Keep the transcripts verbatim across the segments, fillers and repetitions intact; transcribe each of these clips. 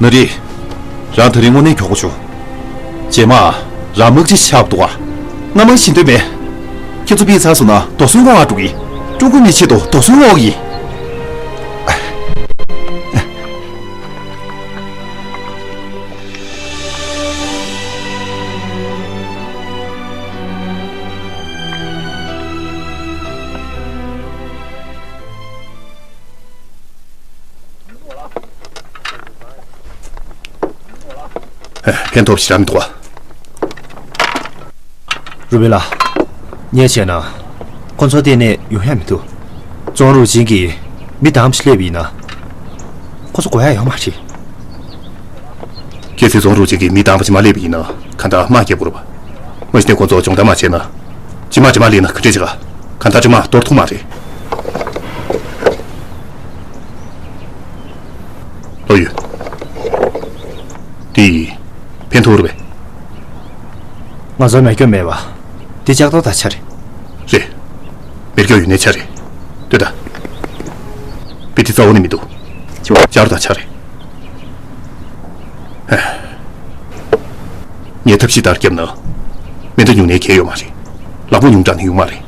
ན་རི། རང་དེ་རིང་དངོས་གནས་མགྱོགས་པོ་བྱུང་། རྗེས་མ། རང་དམག་སྤྱི་ཆགས་འདུག་ག་ང་དམག་སྤྱི་བྱེད་འདོད་མེད། ཁྱེད་ཚོ་ཕྱིས་ཚར་སོང་ན་རྡོ་སོལ་བརྔོ་བར་འགྲོ་གི། ཀྲུང་གོའི་མིའི་ཆེད་དུ་རྡོ་སོལ་བརྔོ་གི་ཡིན། ཕན་ཐོགས་ཞེ་དྲག་མི་འདུག་ག་རུ་བེ་ལགས། ངས་བྱས་ན། ཁོ་ཚོ་གཏན་ནས་ཡོང་ཡ་མི་འདུག་ཙོང་རུ་ཆིང་གིས་མི་དང་པོ་ཞིག་སླེབས་པ་ཡིན་ན། ཁོ་ཚོ་གོ་ཡ་ཡོད་མ་རེད། གལ་སྲིད་ཙོང་རུ་ཆིང་གིས་མི་དང་པོ་ཞིག་མ་སླེབས་པ་ཡིན་ན། གང་ལྟར་དམག་རྒྱག་དགོས་རེད་པ། མ་གཞི་ནས་ཁོ་ཚོ་སྦྱོང་བརྡར་མ་བྱས་ན། ཇི་མ་ཇི་མ་སླེབས་ན་ག་འདྲས་བྱེད་ག་གང་ལྟར་ཇི་མ་གཏོར་ཐུབ་མ་རེད། ལོ་ཡོད། དེ་ཕན་ཐོགས་རེད་པས། ང་ཚོ་མེ་སྐྱོན་མེད་པ། དེ་ལྕགས་ཐོག་དང་ཆ་རེད། རེད། མེར་སྐྱོག་ཡོད་ནའི་ཆ་རེད། ལྟོས་དང་། དཔེ་དེ་རྩ་བ་ནས་མི་འདུག་ཅོ། ཅར་དང་ཆ་རེད། ཧ། ངས་ཐབས་ཤེས་ལྟར་བརྒྱབ་ན། མེ་མདའ་ཉུང་ནའི་གལ་ཡོད་མ་རེད། ལག་པ་ཉུང་དྲགས་ནའི་ཡོང་མ་རེད།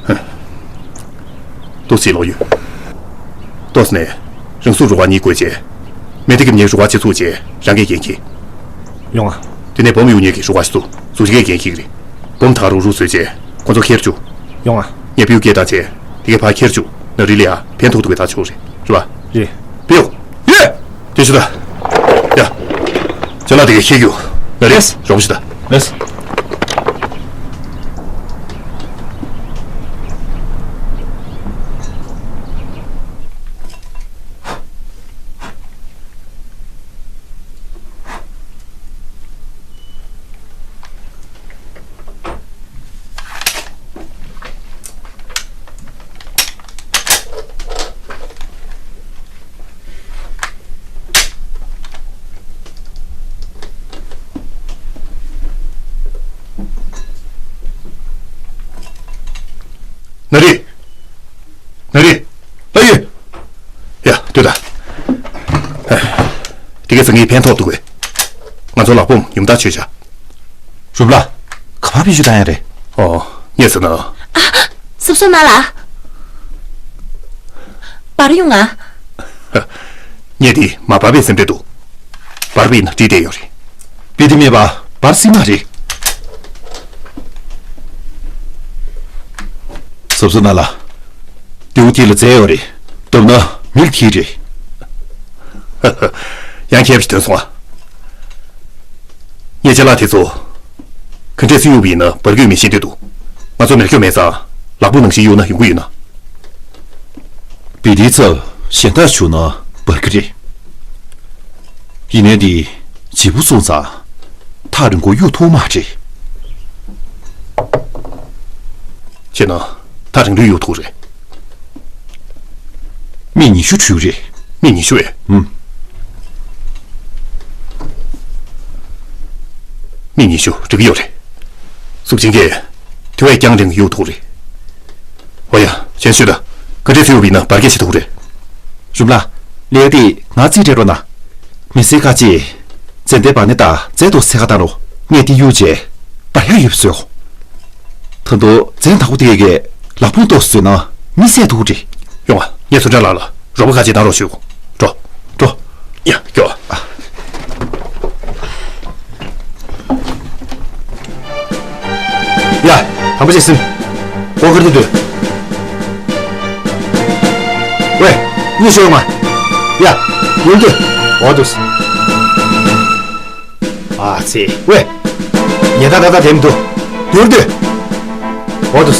ཧ། ཏོག་ཙམ་ལོག་ཡོད། ཏོག་ཙམ་ནས་རང་སྲུང་རུ་ཁག་གཉིས་བསྐོས་བྱས། མེ་མདའ་རྒྱབ་མཁན་རུ་ཁག་གཅིག་ཚུགས་བྱས་རང་གིས་འགན་འཁྱེར། ཡོང་ང་། དེ་ནས་སྦོམ་གཡུག་མཁན་གྱི་རུ་ཁག་གཞན་ཚོ་ཟུར་གྱིས་འགན་འཁྱེར་གྱི་རེད། སྦོམ་ཐག་རོག་རོག་བཟོས་བྱས་ཁོ་ཚོ་ཁྱེར་བཅུག་ཡོང་ང་། ངས་སྤུ་གུ་སྐད་བཏང་བྱས་དེ་གའི་ཕར་ཁྱེར་བཅུག་ན་རི་ལི་ཡ་ཕན་ཐོགས་འདུག་གས། ད་ཆོག་རེད། རེད་པ། རེད། སྤུ་གུ། ཡོད། དེ་ཞུ་ད། ཡ། ཅ་ལག་དེ་གའི་ཁྱེར་རྒྱུག་ན་རི། ལེས། རོགས་ཞུ་ད། ལེས། ན་རི། ན་རི། ཨ་ཡེ། ཡ། ལྟོས་དང་། དེ་ག་ཚོ་ངས་ཕན་ཐོགས་འདུག་གས། ང་ཚོ་ལག་སྦོམ་ཡུམ་བདག་ཆོས་བྱ། རུབ་ལ། ག་པར་བེད་སྤྱོད་བཏང་ཡ་རེད། ཨོ། ངས་ཟེར་ན། ཨ། སོབ་སོབ་ན་ལ། འབར་ཡོང་ང་། ངས་དེ་མ་འབར་བའི་སེམས་ཁྲལ་འདུག་འབར་བ་ཡིན་ན་བྲིས་བསྡད་ཡོད་རེད། དཔེ་དེ་མེད་པ་འབར་སྲིད་མ་རེད། སོབ་སོབ་ན་ལ། རྡེའུ་དེ་ལ་རྫས་ཡོད་རེད། བརྡབས་ན་མིག་ཐིག་རེད། ཡང་ཁྱད་པར་ཐོན་སོང་ཨ། ངས་ཅ་ལག་དེ་ཚོ། ག་འདྲས་སེ་གཡུག་པ་ཡིན་ན་འབར་གྱི་ཡོད་མེད་ཤེས་འདོད་འདུག་ང་ཚོ་མེར་སྐྱོག་མེད་ཙང་ལག་པ་ནང་བཞིན་གཡུག་ན་ཡོང་གི་ཡོད་ན། བི་དེའི་ཚབ་གཞན་དག་བྱུང་ན་འབར་གྱི་རེད། ཡིན་ནའི་འདི་བརྗེ་པོ་སོང་ཙང་ཐག་རིང་པོ་གཡུག་ཐུབ་མ་རེད། བྱས་ན་ཐག་རིང་རུ་གཡུག་ཐུབ་རེད། མི་ཉི་ཤུ་འགྲོ་གི་རེད། མི་ཉི་ཤུ་ཨེ། ཨུམ། མི་ཉི་ཤུ་འགྲོ་གི་ཡོད་རེད། གཟུགས་ཅན་གྱིས་དེ་བས་ཀྱང་རིང་གཡུག་ཐུབ་རེད། འོ་ཡ། གཞན་ཞུས་ད། ག་འདྲས་ཚུལ་ཡོད་པ་ཡིན་ན་འབར་གས་བྱེད་ཐུབ་རེད། རུམ་ལ། ལས་དེ་ང་རྩིས་སྤྲད་རོགས་གནང་། མི་སེར་ཁག་ཅིག་ཙན་དན་བ་ནི་དང་རྫས་ཏོག་ཚད་ཁ་བཏང་རོགས། ངས་དེ་གཡུག་བྱས་འབར་ཡག་ཡོད་པ་བཟོས། ད་དུང་རྫས་དག་པོ་དེ་གས་ལག་ཕུང་ཏོག་བཟོས་ན་མི་བསད་ཐུབ་ཀྱི་རེད། ཡོང་ང་། ངས་ཚོ་འདྲ་ལགས་ལ་རོགས་པ་ཁ་ཅིག་གནང་རོགས་ཞུ། འགྲོ། འགྲོ། ཡ། སྐྱོ། ཡ། དམ་པ་ཅིག་སིམ། སྒོ་ཁར་དུ་སྡོད། ཝེ། གཉིད་ཤོར་མ། ཡ། ཡོང་དུས། འོ་འདུག་ཨ་ཙི། ཝེ། ཉལ་ཐ་ཐ་ཐ་དེ་མི་འདུག་འདུར་དུས། འོ་འདུག་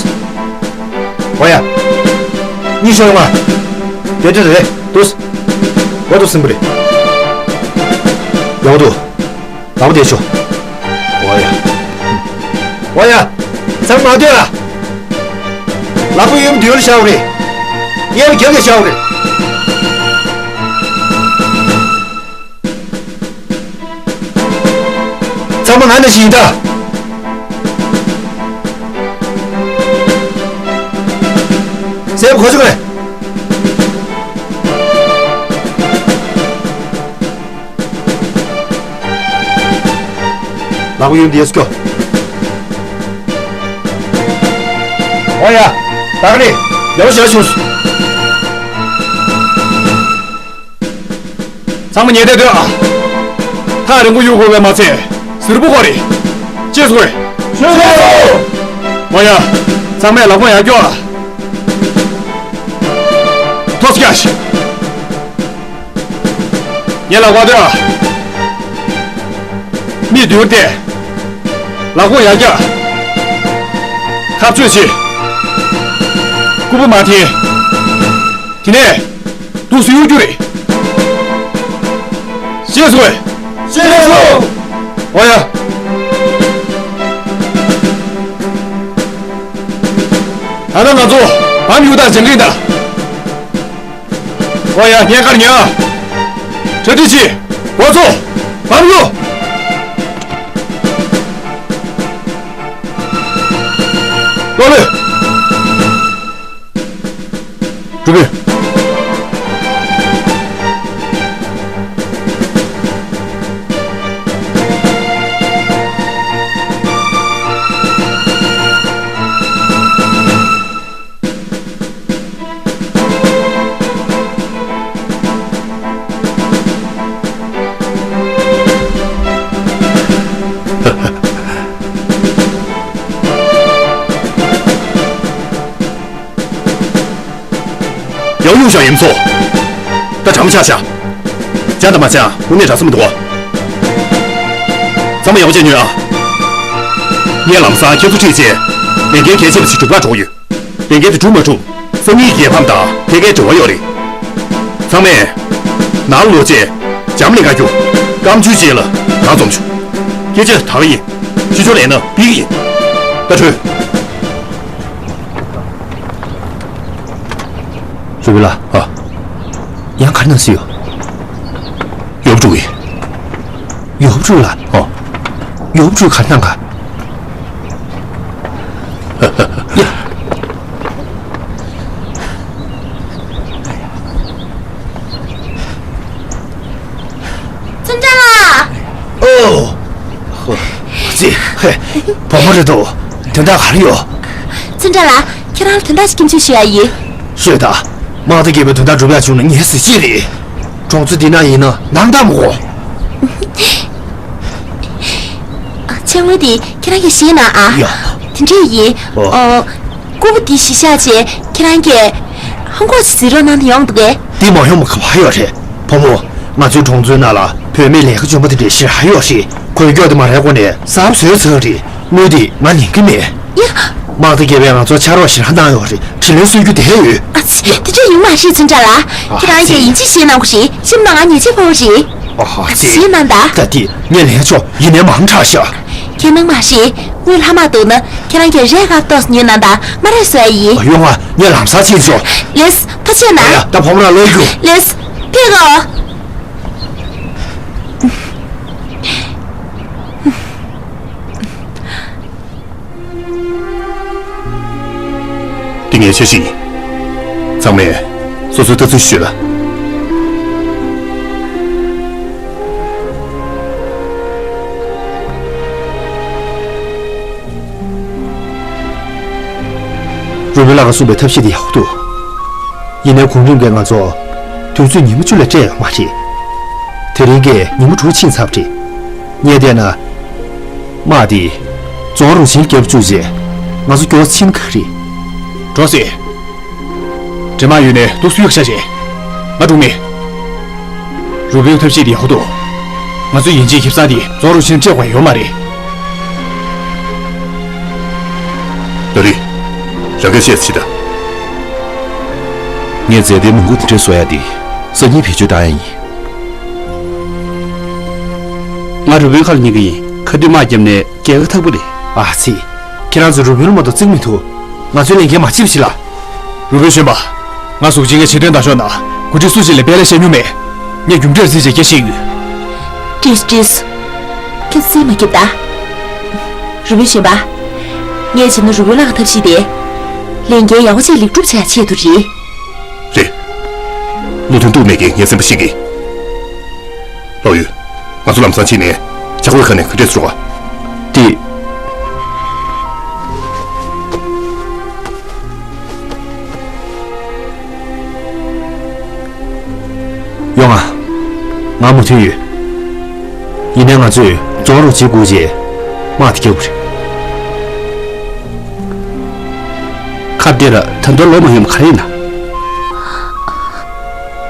འོ་ཡ། གཉིད་ཤོར་མ། དེ་འདྲ་རེད་འདུག་འོ་འདུག་སིམ་པོ་རེད། ཡོང་འདུག་ལག་པ་དེ་ཤོ། འོ་ཡ། འོ་ཡ། ཚང་མ་སྡོད་ཨ། ལག་པ་གཡོན་མདུན་ལ་བཞག་རེད། གཡས་པ་རྒྱབ་ལ་བཞག་རེད། ཚང་མ་ང་ནང་བཞིན་ཡིན་ད། སེམས་ཁོ་ཆུ་ག་རེད། ལག་པ་གཡོན་དེ་སྐྱོ། འོ་ཡ། ད་ག་རེད། ཡག་པོ་བྱས་བྱུང་། ཚང་མ་ཉལ་བསྡད་སྡོད་ཨ། ཐག་རིང་པོ་གཡུག་དགོས་པས་མ་ཚད་ཟུར་པོ་དགོས་རེད། ཅེས་སོ། ཅེས་སོ། འོ་ཡ། ཚང་མས་ལག་པ་ཡར་སྐྱོར་ཨ། ཐོག་སྐྱ་ཞིག་ངས་ལག་པ་སྡོད་ཨ། མིག་མདུན་བལྟས། ལག་པ་ཡར་བཀྱག་ཁ་རྩོད་བྱེད། སྐུད་པ་མར་འཐེན། དེ་ནས་འདུག་སེ་གཡུག་རྒྱུ་རེད། ཤེས་སོང་ངས། ཤེས་སོང་། འོ་ཡ། ད་ལྟ་ང་ཚོ་བམ་གཡུག་སྟངས་སྦྱང་གི་ཡིན་ད། ཨོ་ཡ། ངས་ཁར་ཉན་ཨ། གྲ་སྒྲིག་བྱེད། འགོ་ཚུགས། བམ་གཡུག་ལོ་ལོ། ཀུན་ཤང་ཡིན་མཚོ། ད་གྲ་མ་ཆག་ཤག་ཅང་དང་མ་ཅང་དངོས་གནས་རག་ས་མི་འདུག་ཚང་མ་ཡག་པོ་བྱས་ཉོན་ཨ། ངས་ལམ་སང་ཁྱེད་ཚོ་ཁྲིད་བྱས། ལས་འགན་གལ་ཆེ་བ་ཞིག་སྒྲུབ་ག་འགྲོ་གི་ཡོད། ལས་འགན་དེ་སྒྲུབ་མ་ཐུབ། སང་ཉིན་རྒྱལ་ཕམ་དང་ཐད་ཀའི་འབྲེལ་བ་ཡོད་རེད། ཚང་མས་ནང་ལོག་བྱས་འཇམ་ལས་ཀ་རྒྱུགས། སྐམ་ཆུའི་རྗེས་ལ་ནང་འཛོམས་བྱུང་། སྐད་ཆ་ད་ག་ཡིན། ཕྱི་ཕྱོགས་ལས་ན་ཕུད་ཀྱི་ཡིན། ད་བྲོས། རུ་བི་ལ། ཨ། ཡང་ག་རེ་གནང་སྲིད་ཡོད། ཡོབ་ཕྲུག་གིས། ཡོབ་ཕྲུག་ལ། ཨ། ཡོབ་ཕྲུག་ག་རེ་གནང་ག་ཚུན་ཀྲང་ལགས། ཨོ། ཙི། ཧེ། བུ་མོ་རེད་དོ། དོན་དག་ག་རེ་ཡོད། ཚུན་ཀྲང་ལགས། ཁྱེད་རང་ལ་དོན་དག་ཅིག་སྐྱོན་བརྗོད་ཞུ་ཡ་ཡིན། ཤོད་དང་། དམག་སྡེ་བརྒྱད་པའི་དོན་དག་འགྲུབ་ཡ་བྱུང་ན་ངའི་གཟི་བརྗིད་རེད། གྲོང་ཚོ་འདི་ན་ཡིན་ན་ནང་ལྟ་མི་དགོས། ཕྱག་དངུལ་དེ་ཁྱེད་རང་གིས་བཞེས་གནང་ཨ། ཡ། དེ་འདྲས་ཡིན། ཨོ། ཨོ། ལྐུགས་པ་འདི་གཞི་བཞག་བྱས་ཁྱེད་རང་གིས་ཧང་གོ་ཞིག་གཟིགས་རོགས་གནང་ན་ཡོང་འདུག་གས། འདི་མ་ཡོང་བ་ག་པར་ཡོད་རེད། བུ་མོ། ང་ཚོའི་གྲོང་ཚོའི་ནང་ལ་བུད་མེད་ལས་ཀ་འཇོན་པོ་དེ་འདྲས་ཞེ་དྲག་ཡོད་རེད། གོས་སྐྱོག་དེ་མ་རེད་གོ་ནས་གསར་བཟོས་ཚར་རེད། དངུལ་དེ་ང་ཉན་གི་མེད། ཡ། དམག་སྡེ་བརྒྱད་པས་ང་ཚོར་ཕྱག་རོགས་ཞེ་དྲག་གནང་ཡོད་རེད། དྲིན་ལན་གསོ་རྒྱུ་དེ་ཡོད། ཨ་ཙི། དེ་འདྲས་ཡོང་མ་རེད་ཚུན་ཀྲང་ལགས། ཨ་ཁྱེད་རང་ཙི། གིས་ཡིན་གཅིག་བཞེས་གནང་དགོས་རེད། སེམས་ནང་ང་ཉེས་ཆད་ཕོག་རེད། ཨ་ཧ་ཙི། བཞེས་གནང་ད། ད་དེ་ངས་ལེན་ཆོག་ཡིན་ནའི་མང་དྲགས་ཤག་ཁྱེད་ནང་མ་རེད། དངུལ་ལྷག་མ་འདུག་ན་ཁྱེད་རང་གིས་རས་ཁ་ཏོག་ཉོས་གནང་དང་མ་རེད་བཟོ་ཡ་ཡིན། ཨ་ཡོང་ཨ། ངས་ལམ་སང་ཕྱིན་ཆོག་ལེས། ཐུགས་རྗེ་གནང་། ཡ་ཡ། ད་བུ་མོ་རང་ལོག་རྒྱུགས། ལེས། ཕེབས་གོ། འདི་ངའི་ཆས་ཤིག་ཡིན། ཚང་མས་སོ་སོའི་ལྟ་ཚུལ་ཤོད་ལ། རུ་བི་ལགས་ཀྱིས་གསུངས་པའི་ཐབས་ཤེས་དེ་ཡག་པོ་འདུག་ཡིན་ནའི་གོང་རིམ་གྱིས་ང་ཚོ་དུས་ཚོད་ཉི་མ་བཅུ་ལས་སྤྲད་ཡོད་མ་རེད། དེ་རིང་གི་ཉི་མ་དྲུག་ཕྱིན་ཚར་བ་རེད། ངས་བལྟས་ན། དམག་དེ་རྫོང་རོང་ཆེན་རྒྱབ་བཅུག་རྗེས་ང་ཚོ་མགྱོགས་ཕྱིན་ག་རེད། འགྲོ་སྲིད། འདྲེ་དམག་ཡོད་ནས་འདུག་སུ་ཡོད་ཤ་ཆེ། ང་འགྲོ་མེད། རུ་བོའི་ཐབས་ཤེས་དེ་ཡག་པོ་འདུག་ང་ཚོ་ཡིན་གཅིག་ཁེ་བཟང་དེ་རྫོང་རོང་ཆེན་སྤྲད་དགོས་ཡོད་མ་རེད། ལ་ལི། རང་གིས་བཤད་ཟིན་ད། ངས་རྫས་ལྡན་མོན་གྷོ་དེ་འདྲའི་བཟོ་ཡ་དེ་སང་ཉིན་བེད་སྤྱོད་བཏང་ཡ་ཡིན། ང་རུ་བོའི་ཁ་ལ་ཉན་གི་ཡིན། ཁ་ཐུག་དམག་བརྒྱབ་ནས་རྒྱལ་ཁ་ཐོབ་གི་རེད། ཨ་ཙི། ཁྱེད་རང་ཚོ་རུ་བོའི་ལ་མ་གཏོགས་བརྩི་གི་མི་འདུག་ང་ཚོའི་ལས་འགན་མ་བརྗེད་པ་བྱེད་ལ། རུ་བོའི་གཞོན་པ། ང་གཟུགས་ཅན་གྱི་ཕྱི་དོན་བདག་ཤོག་ན་འགོ་ཁྲིད་སུ་ཞིག་ལ་དཔེ་ལེགས་བཤད་མྱོང་མེད། ངས་རྒྱུ་འབྲས་རྩིས་བྱས་སྐད་ཆ་བཤད་ཡོད། ཏྲིས་ཏྲིས། ཁྱེད་རྩིས་མ་སྐྱིད་ད། རུ་བོའི་གཞོན་པ། ངས་བྱས་ན་རུ་བོའི་ལག་ཐབས་ཤེས་དེ། ལས་འགན་ཡག་པོ་བྱས་ལེགས་གྲུབ་བྱ་ཆེད་དུ་རེད། རེད། བློ་མཐུན་གཏུག་མེད་ཀྱི་ངའི་སེམས་པ་ཤེས་ཀྱི། ལོག་ཡོད། ང་ཚོ་ལམ་སང་ཕྱིན་ནས་ཇག་པའི་ཁ་ནས་ག་འདྲས་སུ་རུང་བ། ཏི། ཡོང་ང་། ང་མོས་མཐུན་ཡོད། ཡིན་ནའི་ང་ཚོས་རྫོང་རོང་ཆེན་སྒུག་རྗེས་དམག་དེ་རྒྱག་དགོས་རེད། ཁ་བདེ་ར་ད་དུང་ལོག་མ་ཡོང་བ་ག་རེ་ཡིན་ན།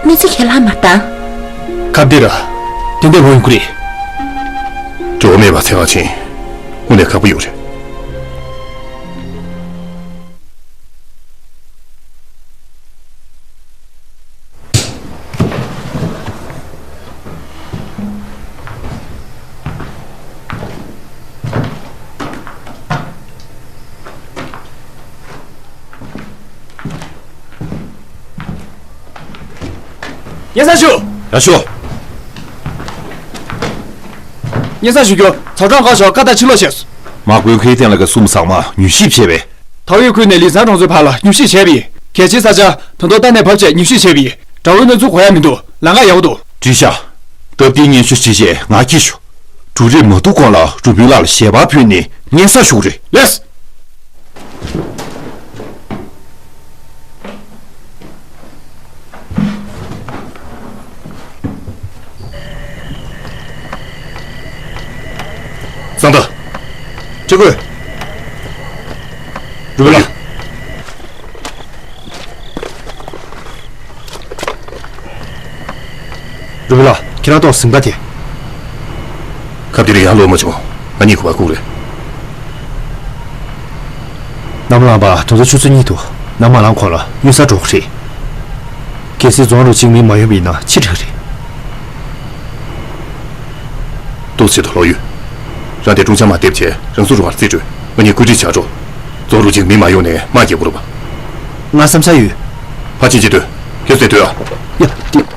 མི་ཚེ་གྱེན་ལངས་མ་བཏང་། ཁ་བདེ་ར། ཏན་ཏན་ལོག་ཡོང་གི་རེད། འགྲོ་བ་མེད་པ་ཚེ་གང་ཕྱིན། དངོས་གནས་ཁག་པོ་ཡོད་རེད། སྙན་སེང་ཞུ། ཡར་ཤོག་སྙན་སེང་ཞུ་རྒྱུ། ཚ་གྲང་བཀག་ཞོག་བཀའ་ལྟར་ཕྱིར་ལོག་བྱས་སོང་། དམག་དཔོན་ཁེ་ཏན་ལགས་ཀྱིས་གསུངས་པ་ཚང་མ་མྱུལ་ཞིབ་བྱས་པས། ཐའོ་ཡི་ཁུལ་ནས་ལི་ཚན་གྲོང་ཚོའི་བར་ལ་མྱུལ་ཞིབ་བྱས་པ་ཡིན། གལ་ཆེའི་ས་ཆ་ད་དུང་ལྟ་གནས་བབས་ཆེད་མྱུལ་ཞིབ་བྱས་པ་ཡིན། དགྲ་བོའི་གནས་ཚུལ་གོ་ཡ་མི་འདུག་ལམ་ཁ་ཡག་པོ་འདུག་བྲིས་ཤག་སྟབས་བདེའི་སྙན་ཞུ་བྲིས་རྗེས་ང་འཁྱེར་ཤོག་འབྲུག་རིགས་མ་ཐུག་གོང་ལ་རུ་བུའི་ལག་ལ་ཞལ་པར་ཕུལ་ནས་སྙན་སེང་ཞུ་གི་རེད། ལེགས། གཙང་ད། ཅི་དགོས། རུ་བུའི་ལགས། ཁྱེད་རང་ཏོག་ཟིང་པ་དེ། ཁ་བདེ་རེ་ཡང་ལོག་མ་བྱུང་། ང་གཉིད་ཁུག་པ་ཁུག་རེད། ནམ་ལངས་པ་དུང་ཚོ་ཆུ་ཚོད་གཉིས་འདུག་ནམ་མ་ལངས་གོང་ལ་གཡུལ་སར་འགྲོ་དགོས་རེད། གལ་སྲིད་རྫོང་རུ་གཅིག་མི་མ་ཡོང་བ་ཡིན་ན་ཕྱི་དྲགས་རེད། ཏོག་ཙམ་ལོག་ཡོད། རང་དེ་ཀྲུང་ཆ་མ་འདེབས་བྱས་རང་སོ་རུ་བར་རྩིས་སྤྲོད། ང་གཉིས་བཀོད་སྒྲིག་བྱ་འགྲོ། རྫོང་རུ་གཅིག་མི་མ་ཡོང་ནས་དམག་རྒྱག་དགོས་རེད་པ། ང་བསམ་འཆར་ཡོད། ཕར་ཕྱིན་ཅི་སྡོད། ཁྱོད་ཚོས་སྡོད་ཨ། ཡ། དེ།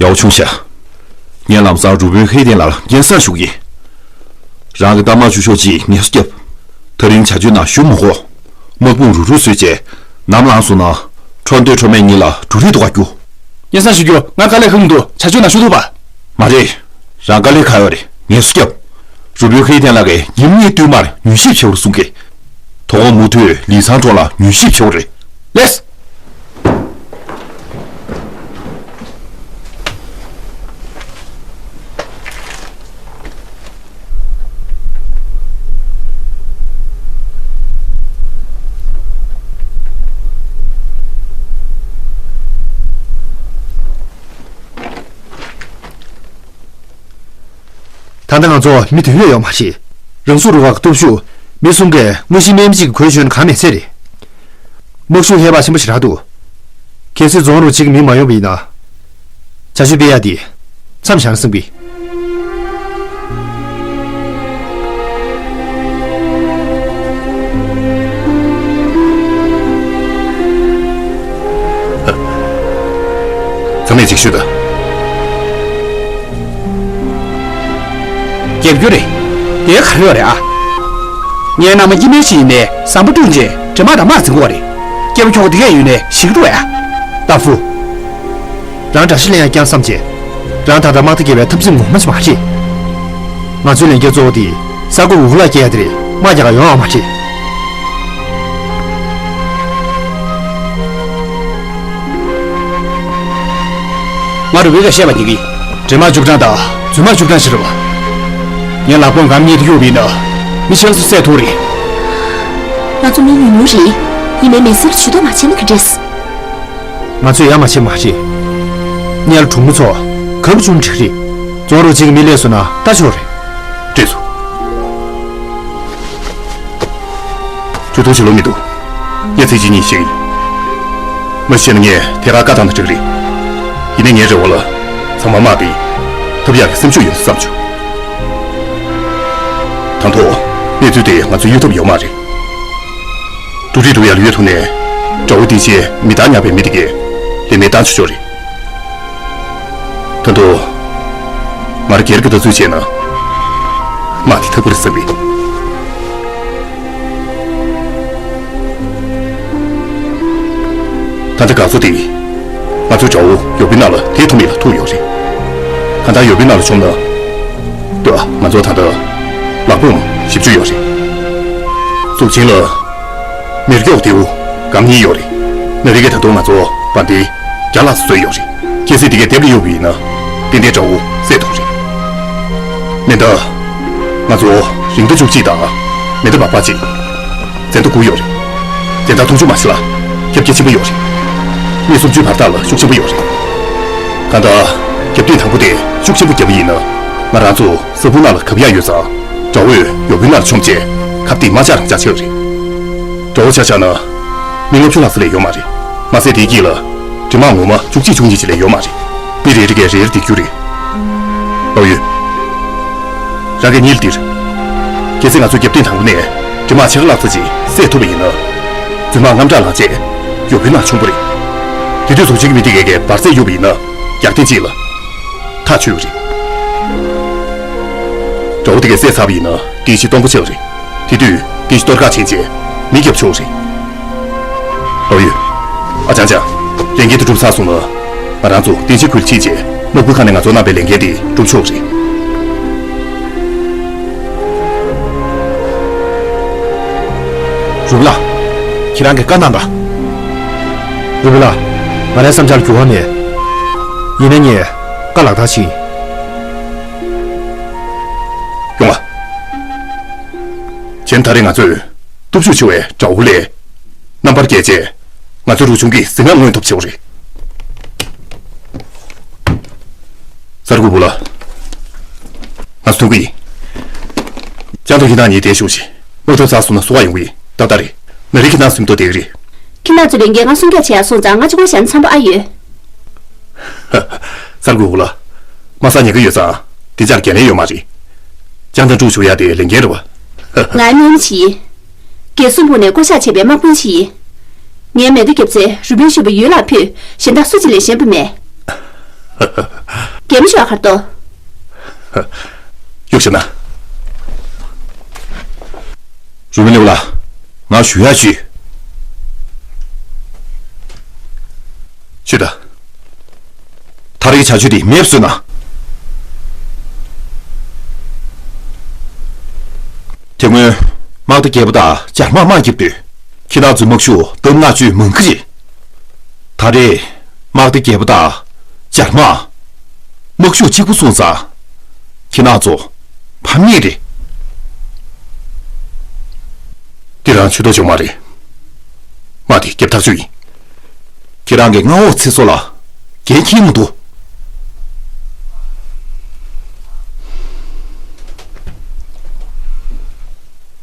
ཡག་པོ་བྱུང་ཤག་ངས་ལམ་སང་རུ་དཔོན་ཧེ་ཐན་ལགས་ལ་སྙན་སེང་ཞུ་གི་ཡིན། རང་གི་རྟ་དམག་བཅུ་ཤོག་གཅིག་ངལ་གསོ་བརྒྱབ། ད་རིང་བྱ་སྤྱོད་ནང་ཞུགས་མི་དགོས། དམག་དཔུང་རུག་རུག་བཟོས་རྗེས་ནམ་ལངས་སོང་ན་ཁྲོ་འདོད་ཁྲོ་མེད་གཉིས་ལ་འབྲུ་རིགས་ཐོག་ཁར་རྒྱུགས། སྙན་སེང་ཞུ་རྒྱུ། ང་དཀའ་ལས་ཁག་མི་འདུག་བྱ་སྤྱོད་ནང་ཞུགས་ཐུབ་པ། མ་རེད། རང་དཀའ་ལས་ཁག་ཡོད་རེད། ངལ་གསོ་བརྒྱབ། རུ་དཔོན་ཧེ་ཐན་ལགས་ཀྱིས་ཉིན་གཉིས་བསྟུད་མར་མྱུལ་ཞིབ་བྱེད་དགོས་གསུང་གི། དོ་དགོང་མུ་མཐུད་ལི་ཚང་གྲོང་ལ་མྱུལ་ཞིབ་བྱེད་དགོས་རེད། ལགས། ད་ལྟ་ང་ཚོ་མི་དུ་ཡོད་ཡོད་མ་རེད། རང་སོ་རུ་ཁག་གི་སྟོབས་ཤུགས་མི་གསུམ་གས་དངོས་གཞི་སྨན་གཅིག་གི་གོས་གྱོན་གང་མེད་ཚེ་རེད། དམག་ཤུགས་ཧེ་བག་ཆེན་པོ་ཞིག་རག་འདུག་གལ་སྲིད་རྫོང་རུ་གཅིག་གི་མི་མ་ཡོང་བ་ཡིན་ན། བྱ་སྤྱོད་སྤེལ་ཡ་དེ་མཚམས་བཞག་ན་བསམ་གི། ཚང་མས་ཅིག་ཤོད་དང་། རྒྱབ་སྐྱོར་རེད། དེ་ག་རེ་ཡོད་རེད་ཨ། ངའི་མནའ་མ་སྐྱེ་དམན་ཞིག་ཡིན་ནའི་ཟམ་པ་བསྐྲུན་རྗེས་འདྲེ་དམག་དང་དམག་འཛིང་དགོས་པ་རེད། སྐྱེ་བོ་ཁྱོ་ག་དེ་གས་ཡོད་ནའི་ཞིག་འགྲོ་ཡ། ཏ་ཧྥུ། རང་དགྲ་ཤ་ལེན་ཡ་རྐྱང་བསམ་བྱས། རང་ད་ལྟ་དམག་སྡེ་བརྒྱད་པའི་འཐབ་འཛིང་ངོ་མ་ཞིག་མ་རེད། ང་ཚོའི་ལས་འགན་གཙོ་བོ་དེ་ས་ཁུག་འུ་ལ་སྐྱེལ་ཡ་དེ་རེད། དམག་རྒྱག་ག་ཡོང་ཡ་མ་རེད། ང་རུ་བེ་ག་བཤད་པ་ཉན་གི། འདྲེ་དམག་བཅུ་གྲངས་དང་རྫུན་དམག་བཅུ་གྲངས་ཤིག་རེད་བ། ངས་ལག་པོང་སྒམ་གཉིས་དེ་གཡུགས་པ་ཡིན་ན། མི་ཕྱེད་ཀ་ཚོ་བསད་ཐུབ་རེད། ང་ཚོ་མི་ཉུང་ཉུང་རེད། ཡིན་ནའི་མི་སེར་ཇུས་གཏོགས་མ་བྱས་ན་ག་འདྲས། ང་ཚོས་ཡ་མ་བྱེད་མ་བྱེད། གཉལ་གྲོང་མི་ཚོ་ག་པར་བཅུག་ན་འགྲིག་རེད། རྫོང་རུ་གཅིག་གི་མི་སླེབས་སོང་ན་ལྟ་ཆོག་རེད། འགྲིག་སོང་། ཁྱོད་ཐུགས་ཆེ་ལོ་མི་འདུག་ངས་ཚིག་གཅིག་གཉིས་བཤད་ཀྱི་ཡིན། མ་གཞི་ནས་ངས་ཐད་ཀར་བཀའ་བཏང་ན་འགྲིག་རེད། ཡིན་ནའི་ངའི་རེ་བ་ལ་ཚང་མ་དམག་སྤེལ་ཐུབ་ཡག་གི་སེམས་ཤུགས་ཡོད་བསམ་བྱུང་། དང་ཐོག་གནས་ཚུལ་དེ་ང་ཚོས་གཡོལ་ཐབས་ཡོད་མ་རེད། འབྲུ་རིགས་སྒྲུག་ཡག་ལ་གཡོལ་ཐུབ་ནའི་དགྲ་བོ་སྡིངས་ཆའི་མི་རྟག་ཉག་པའི་མི་དེ་གས་ལན་མེད་བཏང་ཆོག་ཆོག་རེད། ད་དུང་། ང་རང་སྒེར་གྱི་ལྟ་ཚུལ་བྱས་ན། དམག་དེ་ཐབས་པོ་རེད་བསམ་གི། ད་ལྟ་དགའ་ཚོ་དེ། ང་ཚོའི་དགྲ་བོ་ཡོ་པི་ན་ལ་དེད་ཐུབ་མེད་ལ་ཐུག་ཡོད་རེད། གང་ལྟར་ཡོ་པི་ན་ལ་མཆོངས་ན། ལྟོས་ཨ། ང་ཚོ་ད་ལྟ་ལག་འབོམ་བཞི་བཅུ་ཡོད་རེད། གཙུག་ཆེན་ལ། མེ་སྒྱོགས་རྡེའུ་སྒམ་གཉིས་ཡོད་རེད། ནག་རིལ་གྱིས་ད་དུང་ང་ཚོ་བ་དེ་བརྒྱ་ལྷག་ཙམ་བཟོས་ཡོད་རེད། གལ་སྲིད་དེ་གས་སྡེབ་ལ་གཡུགས་པ་ཡིན་ན། ཏན་ཏན་དགྲ་བོ་བསད་ཐུབ་རེད། མེ་མདའ། ང་ཚོ་རེག་མདའ་བཅུ་གཅིག་དང་མེ་མདའ་སྦག་སྦག་གཅིག་འཛིན་མདའ་དགུ་ཡོད་རེད། འཛིན་མདའ་དུང་ཕྱུར་མ་ཞིག་ལ་ཁྱབ་རྒྱ་ཆེན་པོ་ཡོད་རེད། སྨི་སུམ་ཅུའི་བར་ཐག་ལ་ཤུགས་ཆེན་པོ་ཡོད་རེད། གང་ལྟར་རྒྱབ་རྟེན་དང་པོ་དེ་ཤུགས་ཆེན་པོ་བརྒྱབ་པ་ཡིན་ན། ང་རང་ཚོ་ས་ཕུག་ནང་ལ་གབ་ཡག་ཡོད་ཙང་། དགྲ་བོས་ཡོ་པི་ན་ལ་མཆོངས་རྗེས་ཁབ་སྟེགས་མ་ཆག་རང་ཆག་ཆགས་རེད། དགྲ་བོ་ཆ་བཞག་ན། མི་ལྔ་བཅུ་ལྷག་ཙམ་ལས་ཡོད་མ་རེད། མ་ཟད་དེའི་དཀྱིལ་ལ་འདྲེ་དམག་ངོ་མ་བཅུ་གཅིག་བཅུ་གཉིས་ཅིག་ལས་ཡོད་མ་རེད། མི་རེ་རེ་གས་རེ་རེ་བསྡད་རྒྱུ་རེད། ལོ་ཡོད། རང་གིས་གཉིད་ལ་ལྟོས། གལ་སྲིད་ང་ཚོས་རྒྱབ་རྟེན་དང་པོ་ནས་འདྲེ་དམག་ཕྱེད་ཀ་ལྷག་ཙམ་ཅིག་བསད་ཐུབ་པ་ཡིན་ན། རྫུན་དམག་རྔམ་སྐྲག་ལངས་རྗེས་ཡོ་པི་ན་མཆོངས་པ་རེད། དེ་དུས་གཙུག་ཆེན་གྱི་མི་དེ་གས་གས་འབར་རྫས་གཡུགས་པ་ཡིན་ན། རྒྱག་ཐེངས་གཅིག་ལ་ཐག་ཆོད་པ་རེད། དགྲ་བོ་དེ་གས་བསད་ཚར་བ་ཡིན་ན་རྟེན་གཞི་སྟོང་པ་ཆགས་པ་རེད། དེ་དུས་རྟེན་གཞི་གཏོར་བརླག་བྱས་རྗེས་མི་བརྒྱབ་ཆོག་རེད། ལོ་ཡོད། ཨ་ཅང་ཅང་། ལས་འགན་དེ་གྲུབ་ཚར་སོང་ན། ང་རང་ཚོ་རྟེན་གཞིའི་ཁུལ་ཕྱིན་རྗེས་དམག་ཁུལ་ཁང་ནས་ང་ཚོར་གནང་པའི་ལས་འགན་དེ་སྒྲུབ་ཆོག་རེད། རུ་བི་ལགས། ཁྱེད་རང་གིས་བཀའ་གནང་དང་། རུ་བི་ལགས། ང་རའི་བསམ་འཆར་འགྱུར་བ་མེད། ཡིན་ན་ངས་བཀའ་ལག་བསྟར་བྱེད། ཡོང་ང་། བྱས་ན་ད་རེས་ང་ཚོས། སྟོབས་ཤུགས་ཆེ་བའི་དགྲ་བོ་ལས། རྣམ་པར་རྒྱལ་བྱས། ང་ཚོའི་རུ་ཆུང་གི་གཟི་རྔམ་མངོན་ཐུབ་བྱེད་པ་རེད། གསར་འགོད་པ་ལགས། ང་ཚོ་ཐོན་གྱི་ཡིན། ལྕང་ཐང་ཁྱེད་རང་གཉིས་གདན་ཞུ་ཞིག་དམག་གྲོན་ཚར་སོང་ན་བཟོ་བ་ཡོང་གི་ཡིན། ཏག་ཏག་རེད། ན་རེ་ཁྱེད་རང་སེམས་ཐོག་བསྡད་ཀྱི་རེད། ཁྱེད་རང་ཚོ་ལས་འགན་ང་སྲུང་སྐྱོབ་བྱེད་ཡ་སོང་ཙང་ང་གཅིག་པོ་བཞག་ན་འཚམ་པོ་ཨ་ཡོད། གསར་འགོད་པ་ལགས། དམག་སར་ཉེན་ཁ་ཡོད་ཙང་དེ་འཇགས་འགན་ལེན་ཡོད་མ་རེད། ལྕང་ཐང་འཁྲུག་ཞུགས་ཡ་དེ་ལས་འགན་རེད་བ། ང་སྨྱོན་བྱེད། རྒྱལ་སྲུང་པུའུ་ནས་བསྐོ་བཞག་བྱས་པའི་དམག་དཔོན་ཞིག་ཡིན། ངའི་མེ་མདའ་རྒྱབ་ཚེ་རུས་སྦལ་ཤོར་བ་ཡུལ་ལ་ཕུད། གཞན་དག་སུ་གཅིག་ལས་ཞན་པ་མེད། གད་མོ་ཤོར་ཁར་ཏོ། གཡུག་བཞག་ན། རུས་སྦལ་ལེའུ་ལགས། ང་ཞུ་ཡ་ཞུས། ཤོད་ད། ད་རེས་བྱ་སྤྱོད་འདི་མེད་པ་བཟོས་ན། དེ་སྔོན་དམག་སྡེ་བརྒྱད་པ་དང་འཇར་དམག་དམག་རྒྱབ་དུས། ཁྱེད་རང་ཚོའི་དམག་ཤུགས་ལྡབ་ལྔ་བཅུ་མང་གི་རེད། ད་རེས་དམག་སྡེ་བརྒྱད་པ་དང་འཇར་དམག་དམག་ཤུགས་གཅིག་པུ་སོང་ཙང་། ཁྱེད་རང་ཚོ་ཕམ་ཉེས་རེད། འདི་རང་ཆོས་ཐོག་བྱུང་མ་རེད། དམག་དེ་རྒྱབ་ཐག་ཆོད་ཡིན། ཁྱེད་རང་གི་མངའ་འོག་ཚེ་སྲོག་ལ་འགན་འཁྱེར་མི་འདུག་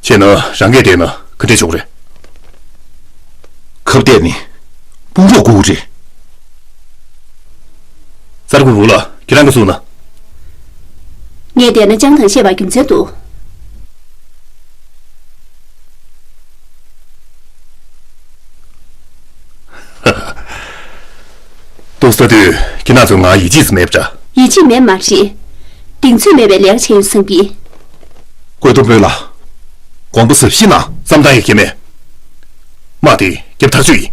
བྱས་ན་རང་གིས་བལྟས་ན་ག་འདྲས་བྱུང་རེད། ཁ་གཏད་ནི་དཔུང་རོགས་དགོས་རེད། གསར་འགོད་པ་ལགས། ཁྱེད་རང་གིས་གསུངས་ན། ངས་བལྟས་ན་ལྕང་ཐང་བཤད་པར་རྒྱུ་མཚན་འདུག་ཏོག་ཙམ་དུས་ཁྱེད་རང་ཚོ་ང་ཡིད་ཆེས་སུ་མེད་པ་འདྲ། ཡིད་ཆེས་མེད་མ་རེད། གདེང་ཚོད་མེད་པའི་ལས་ཀ་བྱས་ཡོད་བསམ་གི། ཀོས་ཏུང་དཔོན་ལགས། དགོངས་པ་ཟབ་བཞེས་གནང་། བསམ་བཏང་ཡ་ཁྱད་མེད། དམག་དེ་རྒྱབ་ཐག་ཆོད་ཡིན།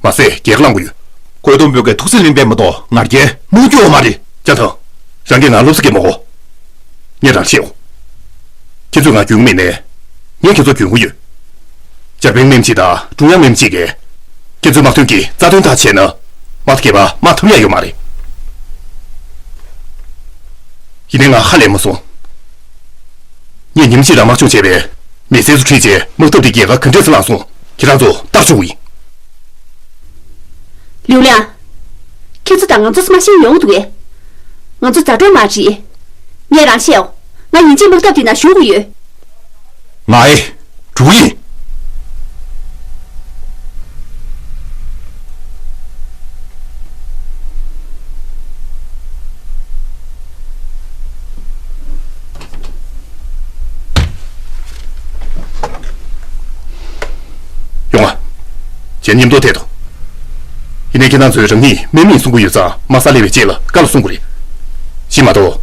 མ་ཟད་རྒྱལ་ཁ་བླངས་དགོས་ཡོད། ཀོས་ཏུང་དཔོན་གྱིས་ཐུགས་སེམས་ལེན་པས་མ་གཏོགས་ང་རྒྱལ་མུ་མཐུད་ཡོད་མ་རེད། ལྕང་ཐང་། རང་གིས་ང་སློབ་གསོ་བྱེད་མ་དགོས། ངས་རང་བཤད་འོ། ཁྱེད་ཚོས་ང་རྒྱུས་མེད་ནས། ངས་ཁྱེད་ཚོ་རྒྱུས་མངའ་ཡོད། འཇར་པན་མཉམ་གཅིག་དང་ཀྲུང་དབྱང་མཉམ་གཅིག་གིས། ཁྱེད་ཚོའི་དམག་དོན་གྱི་རྩ་དོན་ཐག་བཅད་ན། དམག་སྡེ་བརྒྱད་པ་དམག་འཐབ་ཡ་ཡོད་མ་རེད། ཡིན་ནའི་ང་ཧ་ལས་མ་སོང་། ངས་ཉིན་གཅིག་རང་དམག་སྦྱོང་བྱས་པའི་མི་སེར་ཚོ་ཁྲིད་བྱས་དམག་འཐབ་དེ་རྒྱལ་ཁ་ག་འདྲས་སེ་བླངས་སོང་ཁྱེད་རང་ཚོ་ལྟ་ཆོག་གི་ཡིན། ལིའུ་ལིང་། ཁྱེད་ཚོ་དང་ང་ཚོ་སེམས་ཤིང་ཡོང་འདུག་གས། ང་ཚོ་མཛའ་གྲོགས་མ་རེད། ངས་རང་བཤད་འོ། ང་ཡིན་གཅིག་དམག་འཐབ་འདི་ནང་ཞུགས་དགོས་ཡོད། ང་ཨེ། འགྲོ་གི་ཡིན། ཡོང་ང་། གཞན་མཉམ་དུ་ཐད་དོ། ཡིན་ནའི་ཁྱེད་རང་ཚོས་རང་ཉིད་དམག་མི་ཡིན་གསུང་གི་ཡོད་ཙང་དམག་སར་སླེབས་པའི་རྗེས་ལ་བཀའ་སློབ་གསུང་དགོས་རེད། གཞི་མ་གཏོགས།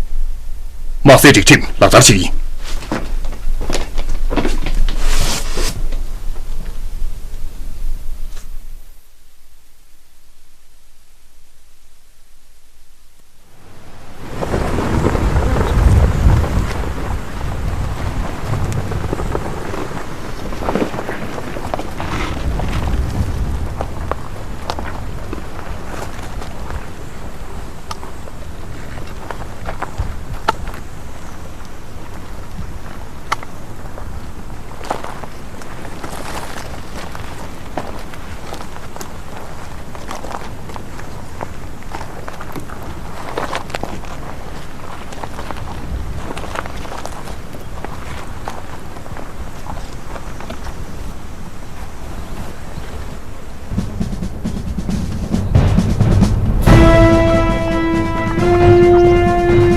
དམག་སའི་སྒྲིག་ཁྲིམས་ལག་བསྟར་བྱེད་ཀྱི་ཡིན།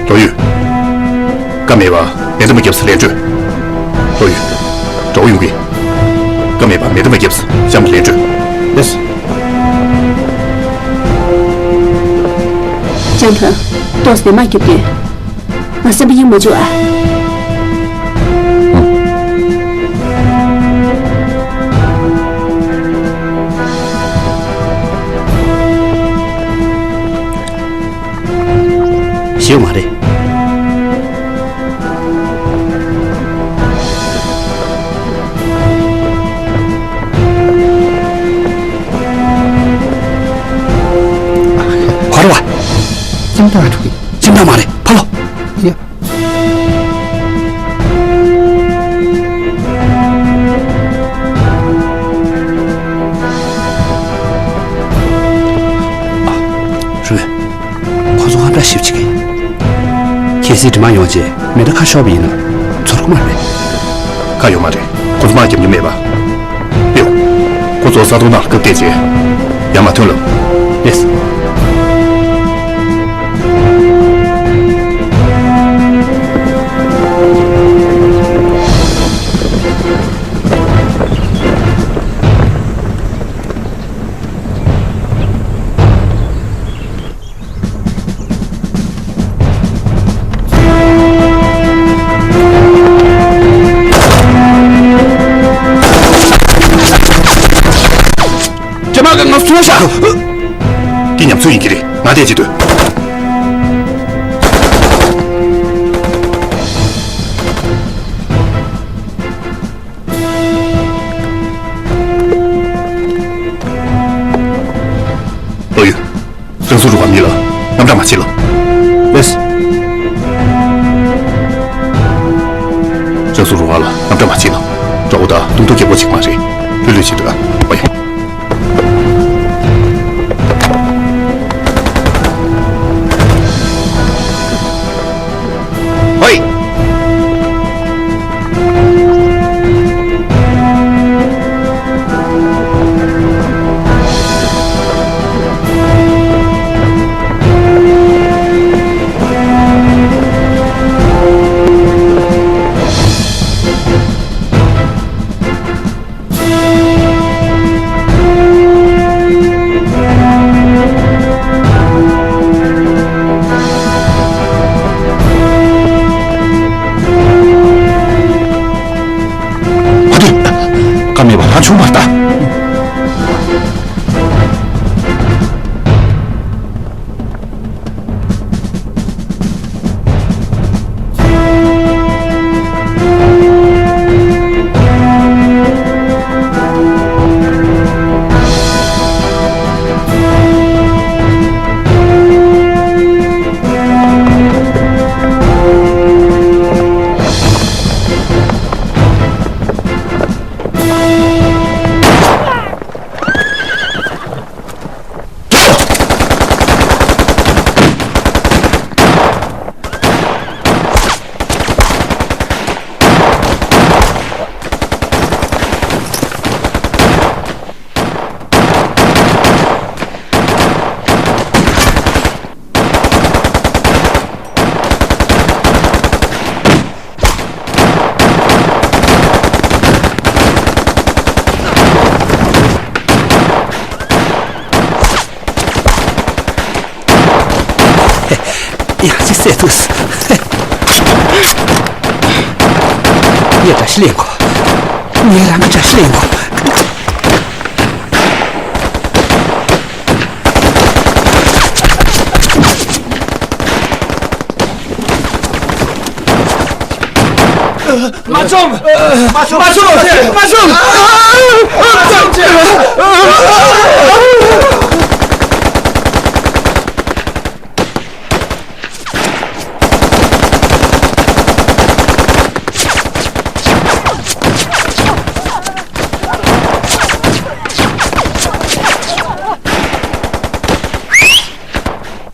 ལོ་ཡུས། ཀ་མེད་པ་མེ་མདའ་མ་བརྒྱབ་ས་ལན་སྤྲོད། ལོ་ཡུས། འགྲོ་ཡོང་གི། ཀ་མེད་པ་མེ་མདའ་མ་བརྒྱབ་ས་གཤམ་ལན་སྤྲོད། ལེས། ལྕང་ཐང་། ཏོག་ཙམ་མ་བརྒྱབ་དུས། ང་སེམས་པ་གཡེང་མ་བཅུག་ཨ། ཞེད་མ་རེད། ཕར་བ། ཁྱིམ་ཐང་འགྲོ་གི། ཁྱིམ་ཐང་མ་རེད། ཕར་ལོག་ཡ། ཁོ་ཚོ་ཧབ་ཏ་ཞིབ་བྱེད་ཀྱི། གལ་སྲིད་དྲི་མ་ཡོང་རྗེས་མེ་མདའ་ཁ་ཤོར་བ་ཡིན་ན་ཚོར་གི་མ་རེད། ཁ་ཡོད་མ་རེད། ཁོ་ཚོ་དམག་རྒྱབ་མྱོང་མེད་པ། ཨེའོ། ཁོ་ཚོ་ས་དོང་ནང་ལ་བཀབ་བསྡད་རྗེས་ཡར་མར་ཐོན་ལབ། ལགས། རྒྱ་དམག་གིས་ང་ཚོ་བཟུང་བཞག་འདི་ཉམས་ཚོད་ཡིན་གྱི་རེད། ང་བསྡད་ཅིག་སྡོད། ཨོ་ཡོད། རང་སྲུང་རུ་ཁག་མི་ལ་རྣམ་གྲངས་མ་བྱེད་ལ། ལགས། རང་སྲུང་རུ་ཁག་ལ་རྣམ་གྲངས་མ་བྱེད་ལ། དགྲ་བོ་དང་གདོང་ཐུག་རྒྱག་དགོས་ཅིག་མ་རེད། ལྷོད་ལྷོད་བྱེད་འདུག་ཨ། ཨོ་ཡ། ཧོ་ཡ། ཁོ་ཚོས་ཀ་མེད་པ་ལངས་བྱུང་བ་ལྟ། ཡང་ཅིག་བསད་ཐུབ། ངས་དགྲ་ཤ་ལེན་དགོས། ངས་རང་གི་དགྲ་ཤ་ལེན་དགོས། མ་བཅོམ། མ་བཅོམ། མ་བཅོམ། མ་བཅོམ།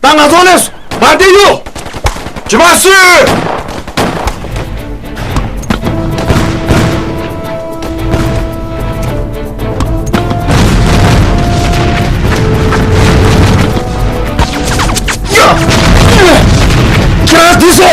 ད་ང་ཚོ་ལས་བར་དེ་ཡོད། ཇི་མ་སུ། ཁྱེད་རང་འདི་ཚོ།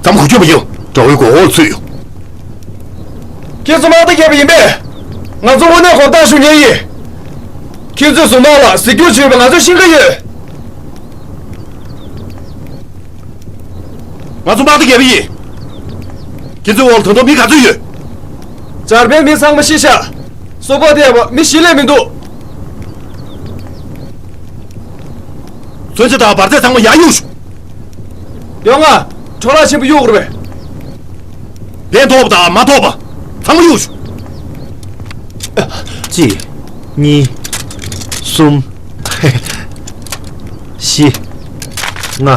གཏམ་གོ་སྐྱོན་པ་ཡིན། དགྲ་བོའི་མགོ་འོག་ལ་ཚུད་ཡོད། ཁྱེད་ཚོ་དམག་སྡེ་བརྒྱབ་པ་ཡིན་པས། ང་ཚོ་དངོས་གནས་གོ་བརྡ་ཞུ་མཁན་ཡིན། ཁྱེད་ཚོས་གཟུངས་ཐག་ལ་གཟིགས་སྐྱོར་བྱེད་པ་ང་ཚོ་ཤེས་ཀྱི་ཡོད། ང་ཚོ་དམག་སྡེ་བརྒྱབ་པ་ཡིན། ཁྱེད་ཚོའི་འོག་ལ་ད་དུང་མི་ག་ཚོད་ཡོད། འཇར་པན་མི་ཚང་མ་ཤི་ཤག་སོ་པ་དེ་ཡག་པོ་མི་ཞིག་ལས་མི་འདུག་མཚོན་ཆ་དང་འབར་རྫས་ཚང་མ་ཡར་གཡུག་ཤོག་ཡོང་ང་། འཕྲོ་བརླག་ཆེན་པོ་གཡུག་དགོས་རེད་པས། ཕན་ཐོགས་པ་དང་མ་ཐོགས་པ་ཚང་མ་གཡུག་ཤོག་གཅིག་གཉིས། གསུམ། བཞི། ལྔ།